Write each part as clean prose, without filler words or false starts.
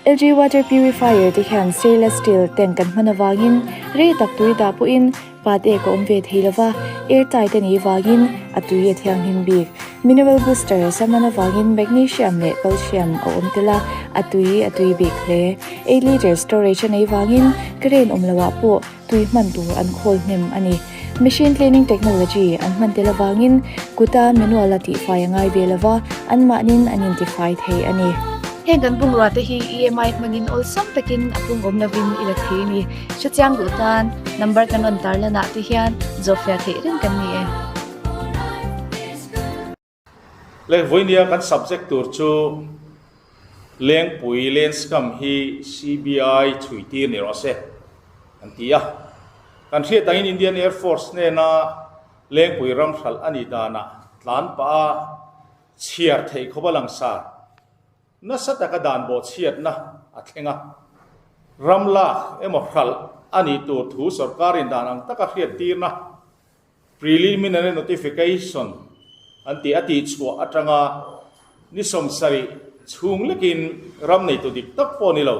LG water purifier te hian stainless steel tank an hman avangin rei tak tui dah pawhin pat ek a awm ve thei lova, air tight a nih vangin a tui a thianghlim bik. Mineral booster a hman avangin magnesium leh calcium a awm tel a, a tui a tui bik hle. 8 litre storage a neih vangin current awm loh ah pawh tui hman tur an khawl hnem a ni. Machine cleaning technology an hman tel avangin kuta manual a tihfai a ngai ve lova, anmahnin an intifai thei a ni. Heng kan bungrua te hi EMI hmangin awlsam takin a pung awm lovin i la thei a ni. Hrechiang duh tan number kan rawn tarlanah te hian zawhfiah theih reng kan ni e. Le vawinia kan subject tur chu Lengpui Lenscam hi CBI chhui tir ni rawh se an ti a. Kan hriat angin Indian Air Force hnena Lengpui ram hralh a nih danah tlan pah a chhiar theih khawp a langsar. Nasa taka dan bawhchhiatna a thleng a, ram lak emaw hralh a nih tur thu sorkarin dan ang taka hriattirna Preliminary notification an tih a tihchhuah atanga ni 70 chhung lekin ram neitu dik tak pawh ni lo,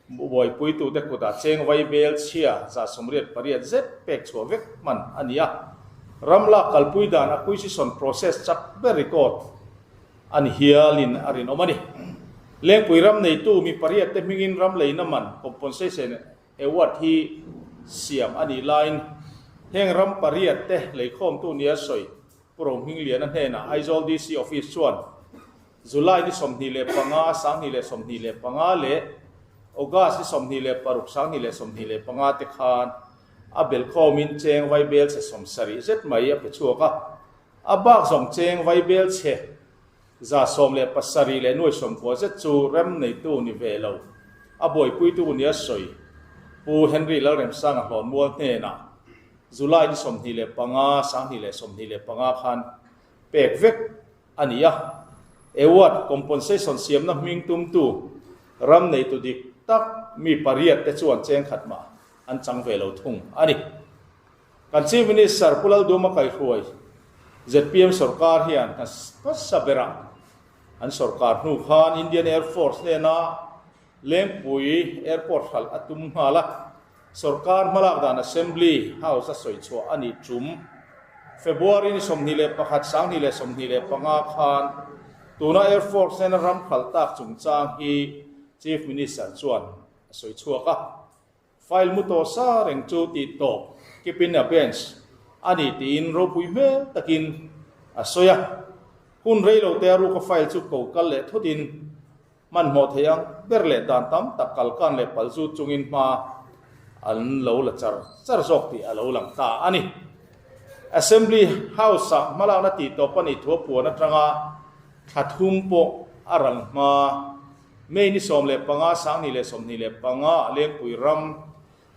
buaipuitute kutah cheng vai bel chhia 88 zet pek chhuah vek hman a ni a. Ram lak kalpui dan acquisition process chak ber record a ni hialin a rinawm a ni. Lengpui ram neitu mi pariat te hmingin ram leina man compensation Award hi siam a nih laiin heng ram pariat te leikhawmtu nia sawi Pu Rohmingliana hnenah Aizawl DC Office chuan July ni 25, 2025 leh August ni 26, 2025 te khan a belkhawmin cheng vaibel chhe 70 zet mai a pe chhuak a, a bak zawng cheng vaibel chhe 17 leh nuai 90 zet chu rem neitu ni ve lo, a buaipuitu nia sawi Pu Henry Lalremsanga Hlawnmual hnenah July ni 25, 2025 khan pek vek a ni a. Award compensation siamna hming tumtu ram neitu dik tak mi pariat te chuan cheng khat mah an chang ve lo thung a ni. Kan Chief Minister Pu Lalduma kaihruai zpm sorkar hian hmasa berah an sorkar hnu khan Indian Air Force hnena Lengpui Airport hralh a tum nghal a, sorkar hmalak dan Assembly House a sawi chhuah a nih tum. February ni 21, 2025 khan tuna Air Force hnena ram hralh tak chungchang hi Chief Minister chuan a sawi chhuak a. File mu tawh sa reng chu tih tawp keep in abeyance a ni tiin ropui hmel takin a sawi a. Hun rei lo te a ruka file chu ko kal leh thutin hmanhmawh thei ang ber leh dan tam tak kal kan leh pal zut chungin hma an lo la char char zawk tih a lo lang ta a ni. Assembly House-ah hmalakna tih tawp a nih thu a puan atanga thla thum pawh a ral hma. May ni 15, 2025 ah Lengpui ram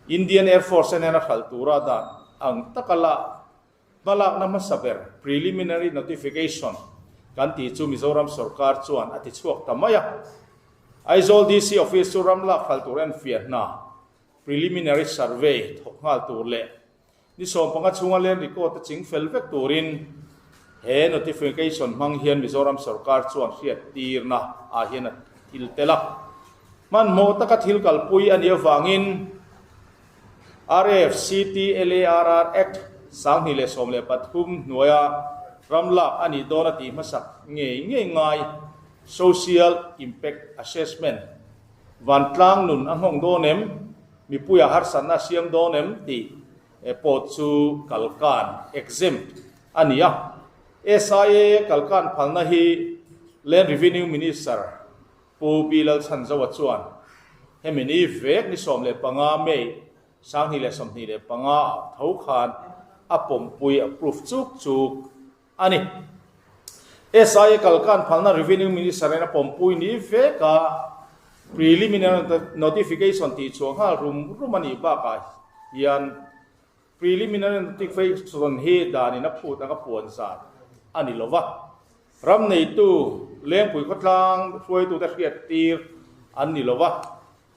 Indian Air Force nen a hralh tura dan ang taka la hmalakna hmasa ber preliminary notification kan tih chu Mizoram sorkar chuan a ti chhuak ta mai a. Aizawl DC Office chu ram lak hralh tur enfiah hna preliminary survey thawk nghal tur leh Ni 15 chhunga land record a ching fel vek turin he notification hmang hian Mizoram sorkar chuan hriattirna ah hian a thil tel a. Hmanhmawh taka thil kalpui a nih avangin RFCTLARR Act 2013 hnuaia ram lak a nih dawn a tih hmasak ngei ngei ngai Social Impact Assessment vantlang nun a nghawng dawn em? Mipuia harsatna a siam dawn em tih pawh chu kalkan, exempt, a ni a. SIA kalkan phalna hi Land Revenue Minister Pu Pi Lalchhanzoa chuan hemi ni vek ni 15 May 2025 ah tho khan a pawmpui, approve, chuk chuk a ni. SIA kalkan phalna Revenue Minister in a pawmpui ni vek a, preliminary notification tih chhuah nghal rum rum a nih bakah hian preliminary notification hi danin a phut anga puan zat a ni lo va. Ram neitu Lengpui khawtlang hruaitute hriat tir an ni lo va,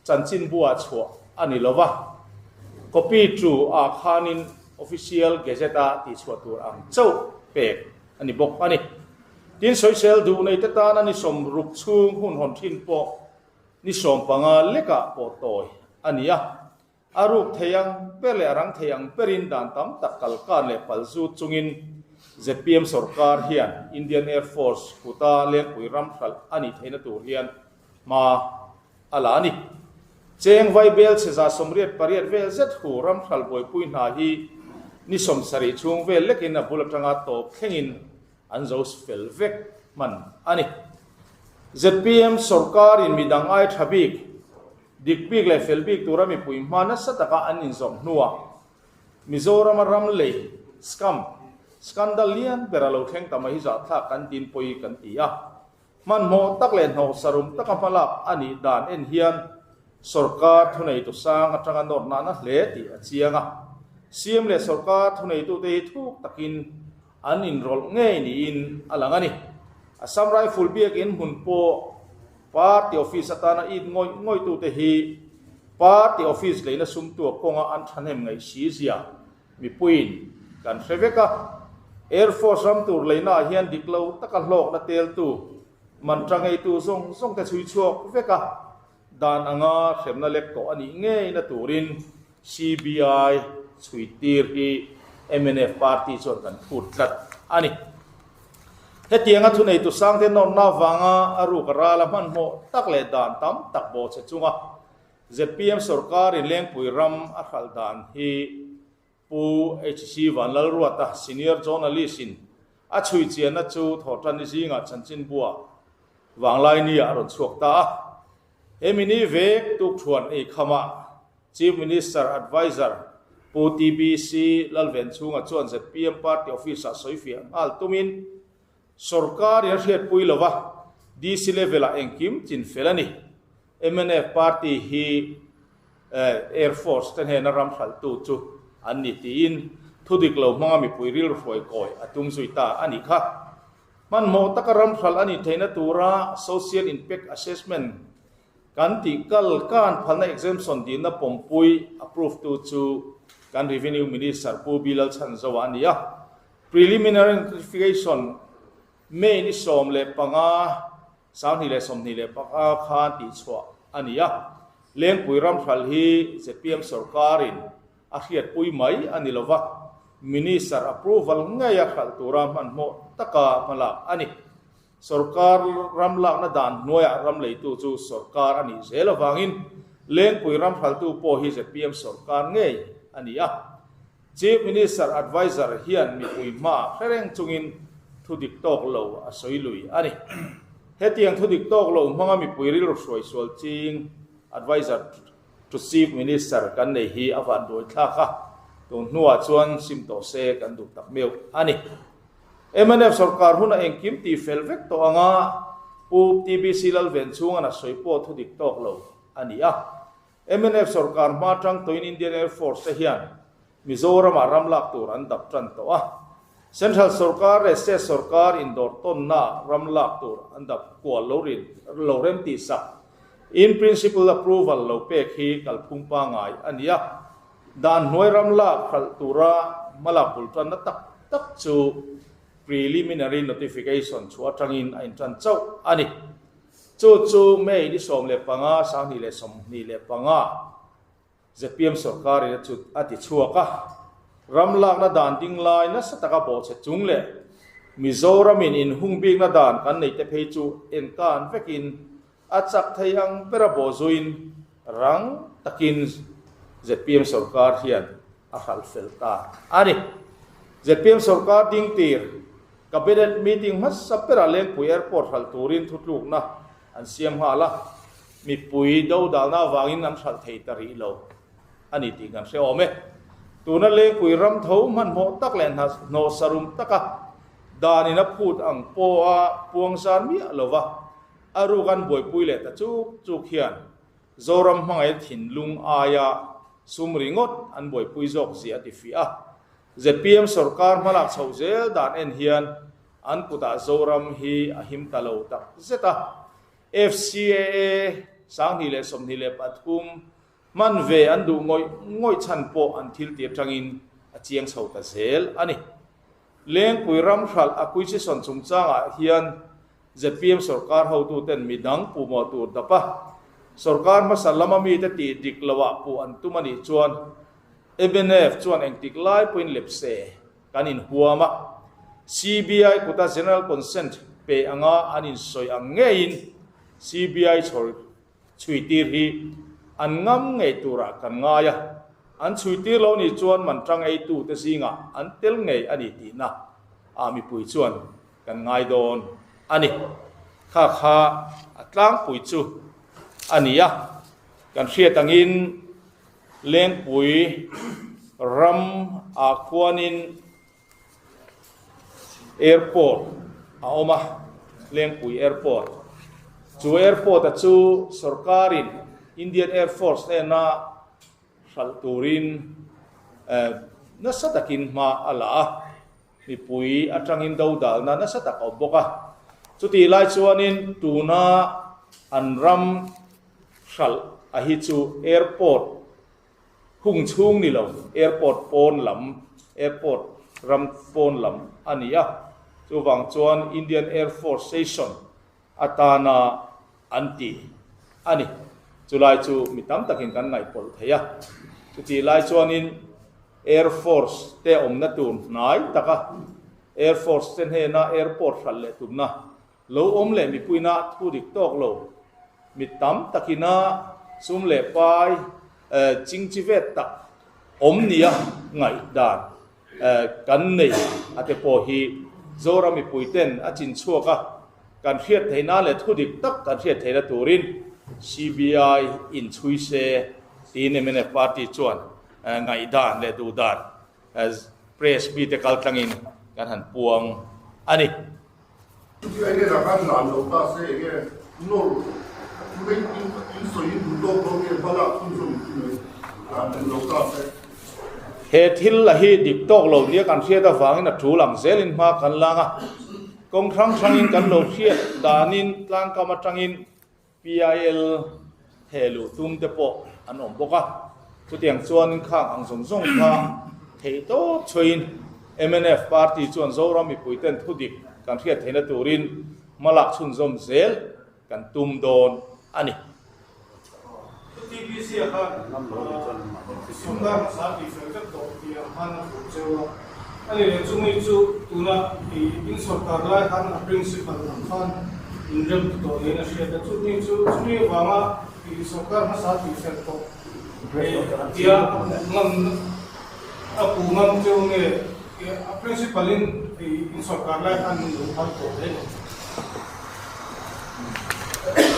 chanchinbuah chhuah a ni lo va, copy tu ah khanin official gazette a tihchhuah tur ang chauh pek a ni bawk a ni. Tin, sawisel duh neite tana ni 60 chhung hun hawn thin pawh. Ni 15 lekah pawh tawi a ni a. A ruk thei ang ber leh a rang thei ang berin dan tam tak kalkan leh pal zut chungin zpm sorkar hian Indian Air Force kuta Lengpui ram hralh a nih theihna tur hian hma a la a ni. Cheng Vaibel chhe 188 vel zet hu ram hralh buaipui hna hi ni 70 chhung vel lekin a bul atanga tawp thlengin an zo fel vek hman a ni. Zpm sorkarin midang ai tha bik, dik bik leh fel bik tura mipui hma nasa taka an inzawrh hnuah Mizorama ram lei, scam, scandal lian ber a lo thleng ta mai hi zahthlak kan tin pawi kan ti a. Hmanhmawh tak leh hnawhsarum taka hmalak a nih dan en hian sorkar thuneitu sang atanga nawrhna na hle tih a chiang a. CM leh sorkar thuneitute hi thuk takin an inrawlh ngei niin a lang a ni. Assam Rifle biakinn hmun pawh Party Office atana it ngawih ngawihtute hi Party Office leina sumtua kawnga an thahnem ngaih si zia mipuiin kan hre vek a. Air Force ram tur leinaah hian dik lo taka hlawkna teltu, mantra ngeitu zawng zawngte chhui chhuak vek a, dan anga hremna lek tawh a nih ngeina turin CBI chhuitir hi mnf party chuan kan phut tlat a ni. Hetianga thuneitu sangte nawrna avanga a ruk a ral a hmanhmawh tak leh dan tam tak bawhchhe chunga zpm sorkarin Lengpui ram a hralh dan hi Pu HC Vanlalruata, Senior Journalist in a chhui chianna chu Thawhtanni zingah chanchinbua Vanglaini-ah a rawn chhuak ta a. He mini vek tukthuan ei khamah Chief Minister Adviser Pu TBC Lalvenchhunga chuan zpm Party Office-ah sawifiah nghal tumin Sorkar in a hriatpui lova DC level-ah engkim chin fel a ni. Mnf Party hi Air Force te hnena ram hralhtu chu an ni tiin thu dik lo hmanga mipui rilru hruai kawi a tum zui ta a nih kha. Hmanhmawh taka ram hralh a nih theihna tura Social Impact Assessment kan tih kal kan phalna exemption dihna pawmpui approve tu chu kan Revenue Minister Pu Bilal Chhanzoa a ni a. Preliminary Notification May ni 15, 2025 khan tihchhuah a ni a. Lengpui ramhral hi zpm sorkarin a hriatpui mai a ni lova, Minister approval ngei a hralh tura hmanhmawh taka hmalak a ni. Sorkar ram lakna dan hnuaiah ram leitu chu sorkar a nih zel avangin Lengpui ramhraltu pawh hi zpm sorkar ngei a ni a. Chief Minister Adviser hian mipui hmaah hre reng chungin thu dik tawk lo a sawi lui a ni. Hetiang thu dik tawk lo hmanga mipui rilru hruai sual ching Adviser to Chief Minister kan nei hi a van duai thlak a, tun hnuah chuan sim tawh se kan duh tak meuh a ni. Mnf sorkar huna engkim tih fel vek tawh anga Pu TBC Lalvenchhunga'n a sawi pawh thu dik tawk lo a ni a. Mnf sorkar hma tang tawhin Indian Air Force te hian Mizoramah ram lak tur an dap tan tawh a. Central sorkar leh state sorkar indawr tawnnaah ram lak tur an dap kual lo rin lo rem tih sak in principle approval lo pek hi kalphung pangai a ni a. Dan hnuai ram lak hralh tura hmalak bul tanna tak tak chu preliminary notification chhuah atangin a intan chauh a ni. Chu chu May ni 15, 2025 zpm sorkarin a chut a ti chhuak a. Ram lakna dan ding lai nasa taka bawhchhe chung leh Mizoramin inhung bikna dan kan neih te phei chu enkan vekin a chak thei ang bera bawhzuiin rang takin zpm sorkar hian a hralh fel ta a ni. Zpm sorkar ding tir Cabinet meeting hmasa berah Lengpui Airport hralh turin thutlukna an siam nghal a, mipui dodalna avangin an hralh thei ta rih lo a ni tih kan hre awm e. Tuna Lengpui ram tho hmanhmawh tak leh hnawhsarum taka danin a phut ang pawha puangzar miah lova a ruk an buaipui leh ta chuk chuk hian Zoram hmangaih thinlung aia sum ringawt an buaipui zawk zia a ti fiah a. Zpm sorkar hmalak chhoh zel dan en hian an kutah Zoram hi a him ta lo tak zet a. FCAA 2023 hman ve an duh ngawih ngawih chhan pawh an thil ti atangin a chiang chho ta zel a ni. Lengpui ram hralh acquisition chungchangah hian zpm sorkar hotuten midang pumawh tur dap a. Sorkar hmasa lama mite tih dik loah puh an tum a nih chuan mnf chuan engtik lai pawhin lepse kan inhuam a, CBI kuta General Consent pe anga an insawi ang ngeiin CBI chhawr chhuitir hi an ngam ngei turah kan ngai a, an chhuitir lo nih chuan man tang eitute zingah an tel ngei a ni tihna ah mipui chuan kan ngai dawn a ni. Kha kha a tlangpui chu a ni a, kan hriat angin Lengpui ram ah khuanin Airport a awm a, Lengpui Airport. Chu airport a chu sorkarin Indian Air Force hnena hralh turin nasa takin hma a la a, mipui atangin dodalna nasa tak a awm bawk a. Chutih lai chuanin tuna an ram hralh a hi chu airport Hung chhung ni lo, airport pawn lam, airport ram pawn lam a ni a, chuvang chuan Indian Air Force Station atana an ti a ni. Chulai chu mi tam takin kan ngaihpawlh thei a, chutih lai chuanin Air Force te awmna tur hnai taka Air Force te hnena airport hralh leh tumna Lo awm leh mipuina thu dik tawk lo, mi tam takina sum leh pai chingchi vet tak awm nia ngaihdan kan nei a te pawh hi Zoram mipuiten a chin chhuak a, kan hriat theihna leh thu dik tak kan hriat theihna turin CBI inchhui se tiin mnf party chuan ngaihdan leh duhdan Press mite kaltlangin kan han puang a ni. Chuti enge la khan lan lo ta se enge nawr mai in sawi in duh tawk lo nge hmalak chhunzawm chu mai lan duh lo ta se. He thil la hi dik tawk lo nia kan hriat avangin a tul ang zelin hma kan lang a, kawng hrang hrangin kan lo hriat danin tlangkam atangin PIL theh luh tum te pawh an awm bawk a, chutiang chuan khang ang zawng zawng kha theih tawp chhuain mnf party chuan Zoram mipuiten thudik kan hriat theihna turin hmalak chhunzawm zel kan tum dawn a ni. TBC a khan sumdar hmasa tih fel vek tawh tih ang khan a fuh cheu a, a ni leh chumi chu tuna in sawrkar lai khan a principal ang khan inrem ti tawh niin a hriat a, chumi chu chumi avanga sawrkar hmasa tih fel tawh tia ngam a puh ngam cheu nge a principal in in sawrkar lai khan min lo phal tawh hle lo.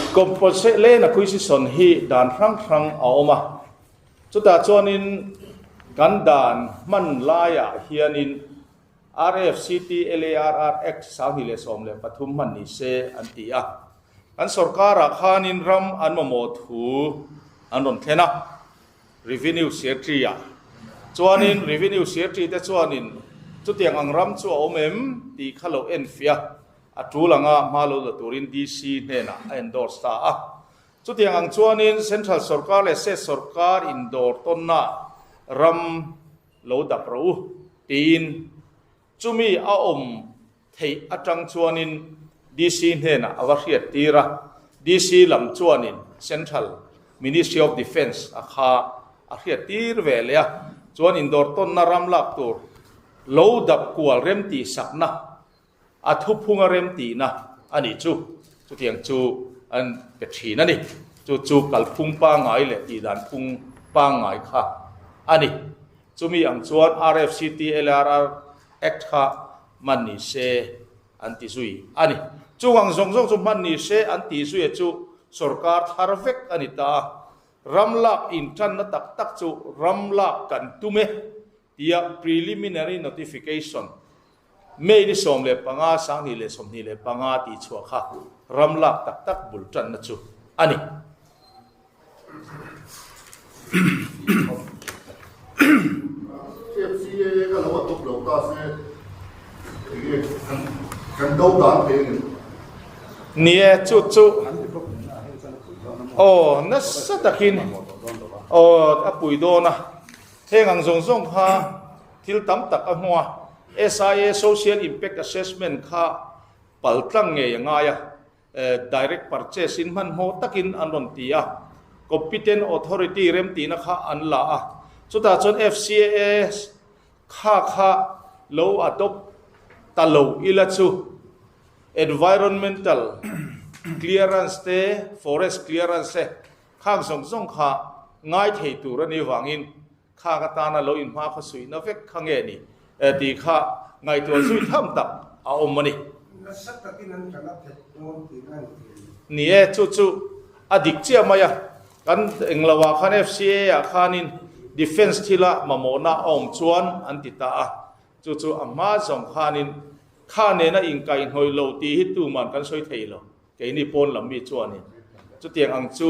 Composite Land Acquisition hi dan hrang hrang a awm a, chutah chuanin kan dan hman laiah hianin RFCT LARR Act 2013 hman ni se an ti a. Kan sorkarah khanin ram an mamawh thu an rawn thlen a. Revenue Secretary-ah chuanin Revenue Secretary te chuanin chutiang ang ram chu a awm em tih kha lo enfiah a tul anga hma lo la turin DC hnenah a endorse ta a. Chutiang ang chuanin Central sorkar leh State sorkar indawr tawnna ram lo dap rawh u tiin chumi a awm theih atang chuanin DC hnenah a va hriat tir a, DC lam chuanin Central Ministry of Defence a kha a hriat tir ve leh a, chuan indawr tawnna ram lak tur lo dap kual remtih sakna a thuphunga remtihna a nih chu, chutiang chu an pe thin a ni. Chu chu kalphung pangngai leh tihdan phung pangngai kha a ni. Chumi ang chuan RFCT LRR Act kha hman ni se an ti zui a ni. Chung ang zawng zawng chu hman ni se an ti zui a chu sorkar thar vek a ni ta a. Ram lak intanna tak tak chu ram lak kan tum e tia preliminary notification May ni 15 2025 tih chhuah kha ram lak tak tak bul tanna chu a ni. FCA ka lo a tawp lo ta se enge kan do dan thei a ni. Ni e, chu chu aw nasa takin aw a pui dawn a, heng ang zawng zawng kha thil tam tak a hmu a, SIA Social Impact Assessment kha pal tlang ngei a ngai a. Direct purchase in hmanhmawh takin an rawn ti a. Competent Authority remtihna kha an la a, chutah chuan FCAS kha kha lo adopt ta lo ila chu Environmental Clearance te, Forest Clearance te khang zawng zawng kha ngai thei tur a nih vangin Khang atana lo inhma khaw suihna vek kha nge ni tih kha ngaihtuah zui tham tak a awm a ni. Nasa takin an tana phet dawn tih a ni thei. Ni e, chu chu a dik chiah mai a. Kan engloah khan FCA ah khanin Defence thila mamawhna a awm chuan an ti ta a. Chu chu a hma zawng khanin kha nena inkaihhnawih lo tih hi tuman kan sawi thei lo. Keini pawn lam mi chuanin chutiang ang chu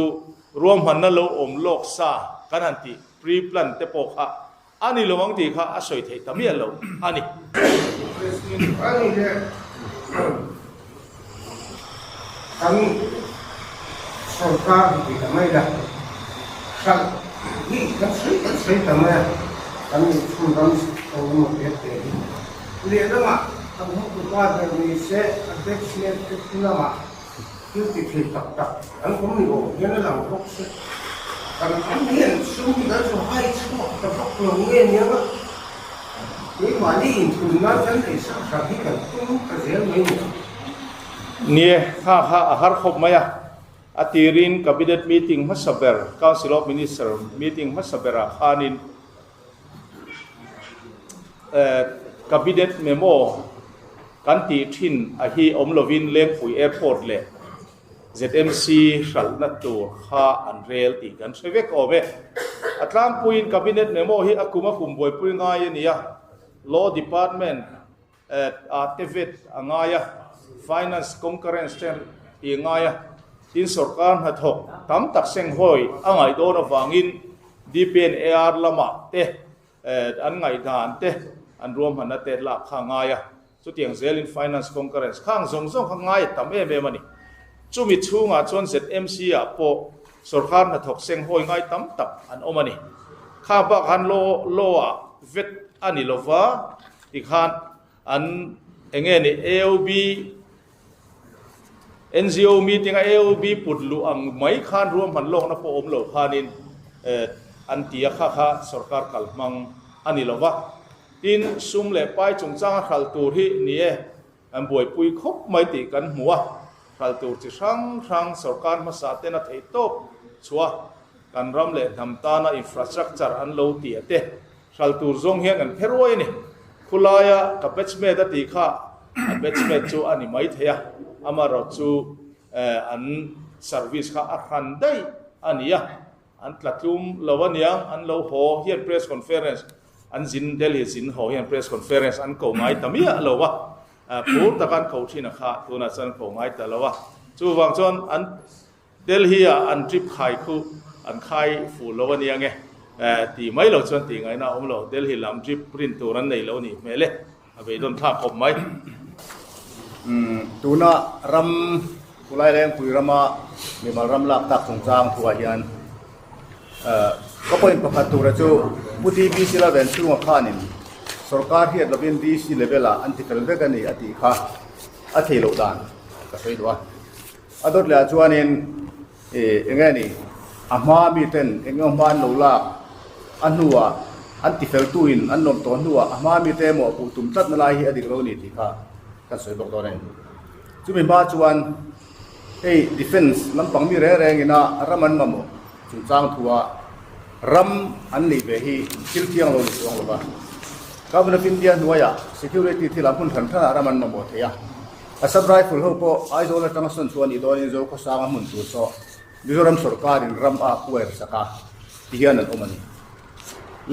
ruahmanna lo awm lawk sa kan han tih pre-plan te pawh kha a ni lo ang tih kha a sawi theih ta miah lo a ni. A ni le, kan sorkar hi ti ta mai la, hralh hi kan sawi kan sawi ta mai a, kan inchhung ram eng emaw te te hi lehlamah Kan hmutu pa ber ni se a batchmate te thu lamah thil ti thei tak tak an awm ni awm hian a lang bawk se. Kan ram hian sum hi kan zu hai chhuak ta vak lo nge nia nga keimahni inthun nan kan ei sak sak hi kan tum ta zel mai ni ang. Nie, kha kha a har khawp mai a. A tirin Cabinet meeting hmasa ber, Council of Minister meeting hmasa berah khanin Cabinet memo kan tih thin a hi awm lovin Lengpui Airport leh ZMC hralhna tur kha an rel tih kan hre vek awm e. A tlangpuiin Cabinet memo hi a kum a kum buaipui ngai a ni a, Law Department ah te vet a ngai a, Finance Concurrence te tih a ngai a, tin sorkar hnathawk tam tak senghawi a ngaih dawn avangin DPNAR lamah te an ngaihdan te an ruahmanna te lak kha a ngai a, chutiang zelin Finance Concurrence khang zawng zawng kha ngai a tam em em a ni. Chumi chhungah chuan ZMC ah pawh sorkar hnathawk senghawi ngai tam tak an awm a ni. Kha bak han law law ah vet a ni lova. Tikhan an enge ni AOB NGO meeting a AOB put luh ang mai khan ruahman lawkna pawh awm lo khanin an ti a kha kha sorkar kal hmang a ni lova. Tin, sum leh pai chungchanga hral tur hi ni e, an buaipui khawp mai tih kan hmu a, hral tur chi hrang hrang sorkar hmasa ten a theih tawp chhuah kan ram leh hnam tana infrastructure an lo ti a te Hral tur zawng hian an phe ruai a ni. Khulaia ka batchmate a tih kha a batchmate chu a ni mai thei a, amaherawh chu an service kha a hran daih a ni a, an tla tlum lo a niang, an lo haw hian press conference an zin Delhi zin haw hian press conference an ko ngai ta miah lo a, phur taka an ko thin a kha tunah chuan an ko ngai ta lo a, chuvang chuan an Delhi ah an trip khai khu an khai fuh lo a nia nge tih mai lo chuan tih ngaihna a awm lo. Delhi lam trip print tur an nei lo nih hmel e, a beidawn thlak khawp mai. Tuna ram Khulai Lengpui rama mimal ram lak tak chungchang thuah hian ka point pakhat tura chu Pu DBC Lalven chhunga khanin sorkar hiat lovin DC level ah an ti fel vek a ni a tih kha a thei loh dan ka sawi duh a. A dawt leh ah chuanin ih eng nge ni a hma mi ten eng emaw hma an lo lak a hnuah an ti fel tu in an lawm tawh hnuah a hma mi te emaw a puh tum tlat na lai hi a dik lo a ni tih kha kan sawi bawk dawn a ni. Chumi hma chuan hei defence lampang mi reng reng ina ram an mamawh chungchang thua ram an neih ve hi thil thiang lo ni chuang lo va. Government of India hnuaiah security thilah hmun hran hranah ram an mamawh thei a. Assam Rifle ho pawh Aizawl atanga sawn chhuah a nih dawnin Zokhawsanga hmun tur saw Mizoram sawrkarin ram a kuair sak a ti hian an awm a ni.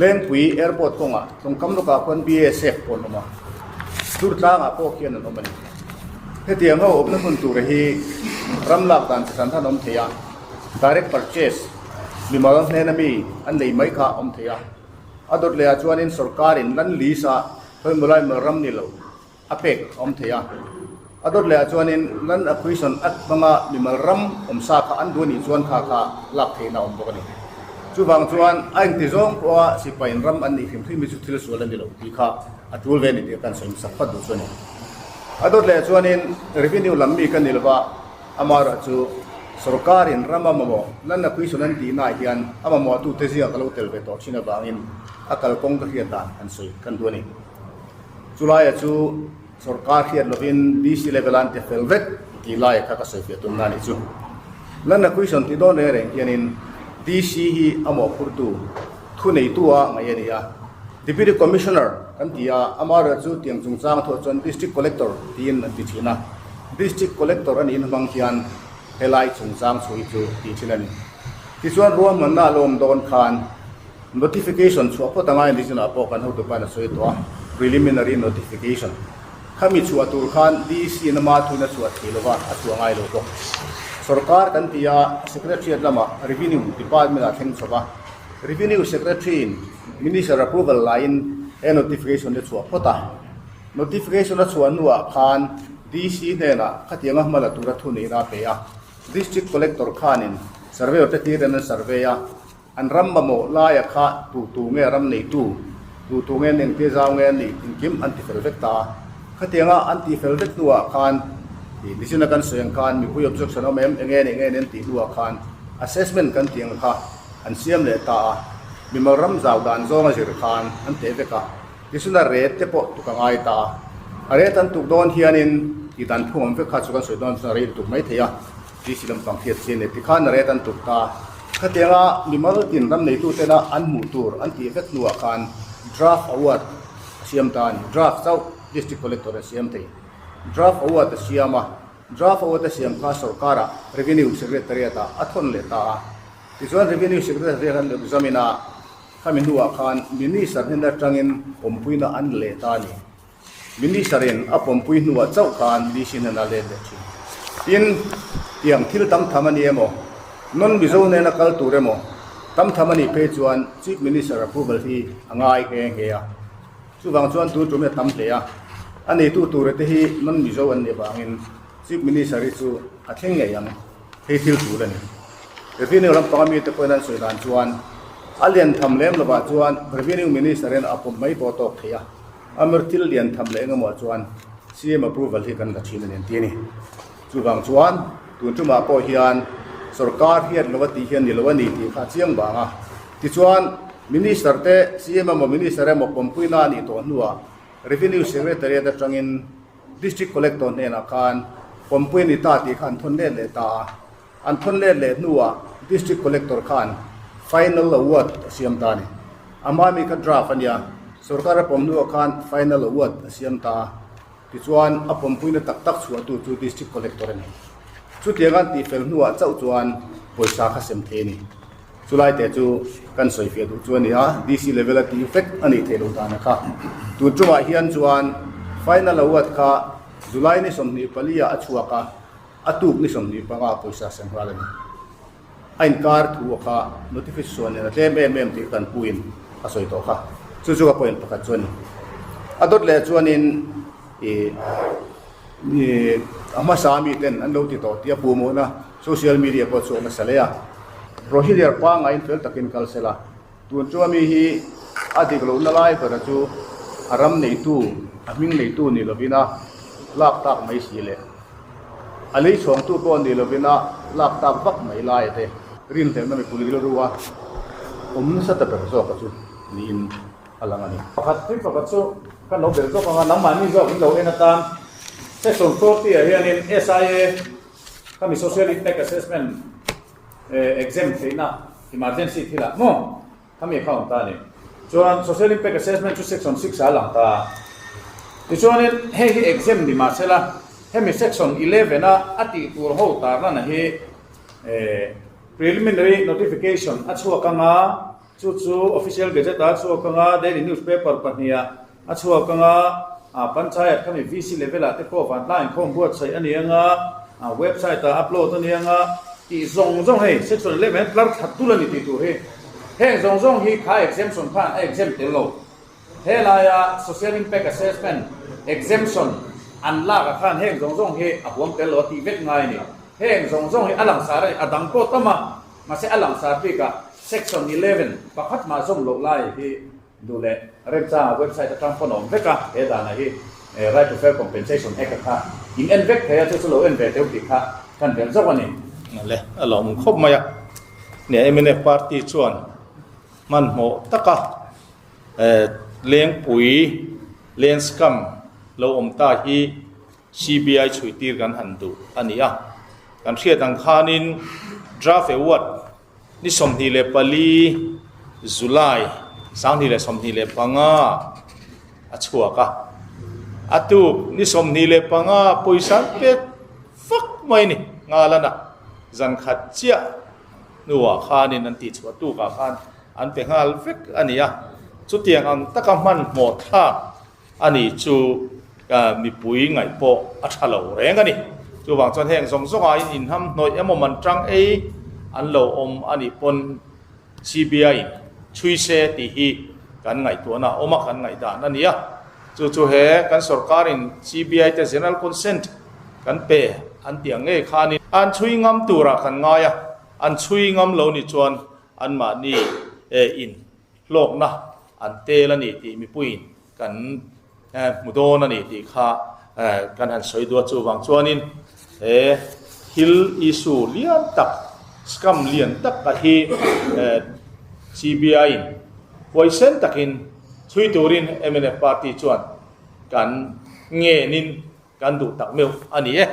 Lengpui Airport kawngah tawngkam lawkah khuan BASF pawh an awm a, Durtlangah pawh khian an awm a ni. Hetiang ho awmna hmun tura hi ram lak dan chi hran hran awm thei a, direct purchase, mimal hnena mi an lei mai kha awm thei a. A dawt lehah chuanin sawrkarin land lease a khawimawlai mal ram ni lo, a pek a awm thei a. A dawt leh ah chuanin Land Acquisition Act hmanga mimal ram awm sa kha an duh a nih chuan kha kha lak theihna a awm bawk a ni. Chuvang chuan a engti zawng pawha sipain ram an nih hrim hrim hi chu thil sual a ni lo tih kha a tul ve a ni tih kan sawi hmasak phawt duh chu a ni. A dawt leh ah chuanin Revenue lam mi ka ni lova, amaherawhchu. Sorkarin ram a mamawh land acquisition an tihnaah hian a mamawhtute zia ka lo tel ve tawh thin avangin a kalkawng ka hriat dan han sawi kan duh a ni. Chulaia chu sorkar hriat lovin DC level an ti fel vek tih laia kha ka sawi fiah tumna a nih chu. Land acquisition tih dawn reng reng hianin DC hi a mawhphurtu thuneitu a ngaih a ni a. Deputy Commissioner kan ti a, amaherawhchu chu tiang chungchang thuah chuan District Collector tiin an ti thin a. District Collector a niin hmang hian helai chungchang chhui chu tih thin a ni. Tichuan ruahmanna a lawm dawn khan Notification chhuah phawt anga indichinah pawh kan hotu pain a sawi tawh a, preliminary notification. Khami chhuah tur khan DC in ama thuin a chhuah thei lova, a chhuah ngai lo bawk. Sorkar kan ti a, Secretariat lamah Revenue Department ah thleng chho va, Revenue Secretary in Minister approval laiin he notification hi a chhuah phawt a. Notification a chhuah hnuah khan DC hnenah khatianga hma la tura thuneihna a pe a, District Collector khanin Surveyor te tir in an survey a, An ram mamawh laia kha tu tu nge ram neitu, tu tu nge an engtia zau nge an nih engkim an ti fel vek ta a. Khatianga an tih fel vek hnuah khan ih nichin a kan sawi ang khan mipui objection awm em enge nih nge an tih hnuah khan assessment kan tih ang kha an siam leh ta a. Mimal ram zau dan zawnga zir khan an teh vek a. Nichin a rate te pawh tuk a ngai ta a. A rate an tuk dawn hianin tih dan phung awm vek kha chu kan sawi dawn chuan a rei lutuk mai thei a. DC lampang hriat chi a ni. Tikhan a ret an tuk ta. Khatianga mimal tin ram neitutena an hmuh tur an tih vek hnuah khan draft award a siam ta a ni. Draft chauh District Collector a siam thei. Draft award a siam a, draft award a siam kha sorkarah Revenue Secretariat-ah a thawn leh ta a. Tichuan Revenue Secretariat an examine a, khami hnuah khan Minister hnen atangin awmpuina an leh ta a ni. Minister-in a pawmpui hnuah chauh khan DC hnen a let leh thin. Tin, tiang thil tam tham a ni emaw, non-Mizo hnena kal tur emaw tam tham a nih phei chuan Chief Minister approval hi a ngai nghe nghe a. Chuvang chuan tun tum hi a tam hle a, a neitu tura te hi non-Mizo an nih avangin Chief Minister hi chu a thleng ngei ang. Hei thil tul a ni. Revenue lampanga mite pawhin an sawi dan chuan a lian tham lem lovah chuan Revenue Minister-in a pawm mai pawh a tawk thei a. Amir thil lian tham leh engemaw chuan CM approval hi kan la thin a ni an ti a ni. Chuvang chuan tun tumah pawh hian sorkar hian lo a tih hian ni lo a ni tih kha a chiang vang a. Tichuan Minister te CM emaw Minister emaw pawmpuina a nih tawh hnuah Revenue Secretariat atangin District Collector hnenah khan pawmpui a ni ta tih kha an thawn let leh ta a. An thawn let leh hnuah District Collector khan Final Award a siam ta a ni. Amah mi kha draft a nia, sorkar a pawm hnuah khan Final Award a siam ta a, tichuan a pawmpuina tak tak chhuahtu chu District Collector a ni. Chutiang an tihfel hnuah chauh chuan pawisa kha sem thei a ni. Chulai te chu kan sawifiah duh chu a ni a, DC level a tih vek a nih theih loh dana kha. Tun tumah hian chuan Final Award kha July ni 24 ah a chhuak a, A tuk ni 25 pawisa sem nghal a ni. A inkar thu a kha notification nen a tlem em em tih kan puin a sawi tawh kha. Chu chu ka point pakhat chu a ni. A dawt leh chuanin ih ih a hmasa mi ten an lo ti tawh tih a puhmawhna social media pawh chhuak nasa hle a. Procedure pangaiin fel takin kal sela. Tun chu ami hi a dik lohna lai bera chu a ram neitu, a hming neitu ni lovin a lak tak mai si leh a lei chhawngtu pawh ni lovin a lak tak vak mai laia te rinhlelhna mipui rilru a awm nasa ta ber zawka chu niin a lang a ni. Pakhat thil pakhat chu kan lo belh zawk ang a, nangmahni zawk in lo en atan Section 40 ah hianin SIA khami Social Impact Assessment Exam theihna emergency thilah maw khami kha awm ta a ni. Chuan Social Impact Assessment chu Section 6 ah a lang ta a. Tichuanin hei hi exam ni mahsela hemi Section 11 a a tih tur ho tarlana hi preliminary notification a chhuak anga chu chu Official Gazette ah a chhuak anga Daily Newspaper pahniha a chhuak anga Panchayat khami VC level ah te pawh vantlang inkhawm buatsaih a ni anga website ah upload a ni anga tih zawng zawng hei section 11 hian tlar that dul a ni tih tur hi heng zawng zawng hi kha exemption khan a exempt tel lo. Helaia social impact assessment exemption an lak ah khan heng zawng zawng hi a huam tel lo a tih vek ngai a ni. Heng zawng zawng hi a langsar a ni a dang pawh tam a mahse a langsar bik ah section 11 pakhat mah zawm loh lai hi Duh leh remchanga website atang pawn a awm vek a, he dana hi Right to Fair Compensation Act a kha in en vek thei a, chu chu lo en ve teuh tih kha kan belh zawk a ni. Le a lawm khawp mai a. Nia mnf party chuan hmanhmawh taka Lengpui Lenscam lo awm ta hi CBI chhui tir kan han duh a ni a. Kan hriat ang khanin Draft Award ni 24 July 2025 a chhuak a. A tuk ni 25 pawisa an pek fak mai a ni. Ngalana zan khat chiah hnuah khanin an tihchhuah tukah khan an pe nghal vek a ni a. Chutiang ang taka hmanhmawh thlak a ni chu mipui ngaih pawh a tha lo reng a ni. Chuvang chuan heng zawng zawngah in inham hnawih emaw man tang ei an lo awm a nih pawn CBI in chhui se tih hi kan ngaihtuahna a awm a, kan ngaihdan a ni a. Chu chu he kan sorkar in CBI te general consent kan pe an tih ang ngei khanin an chhui ngam turah kan ngai a, an chhui ngam lo ni chuan anmahni in hlawkna an tel a ni tih mipuiin kan hmu dawn a ni tih kha kan han sawi duat chuvang chuanin he thil issue lian tak scam lian tak a hi CBI in huaisen takin chhui turin mnf party chuan kan ngenin kan duh tak meuh a ni e.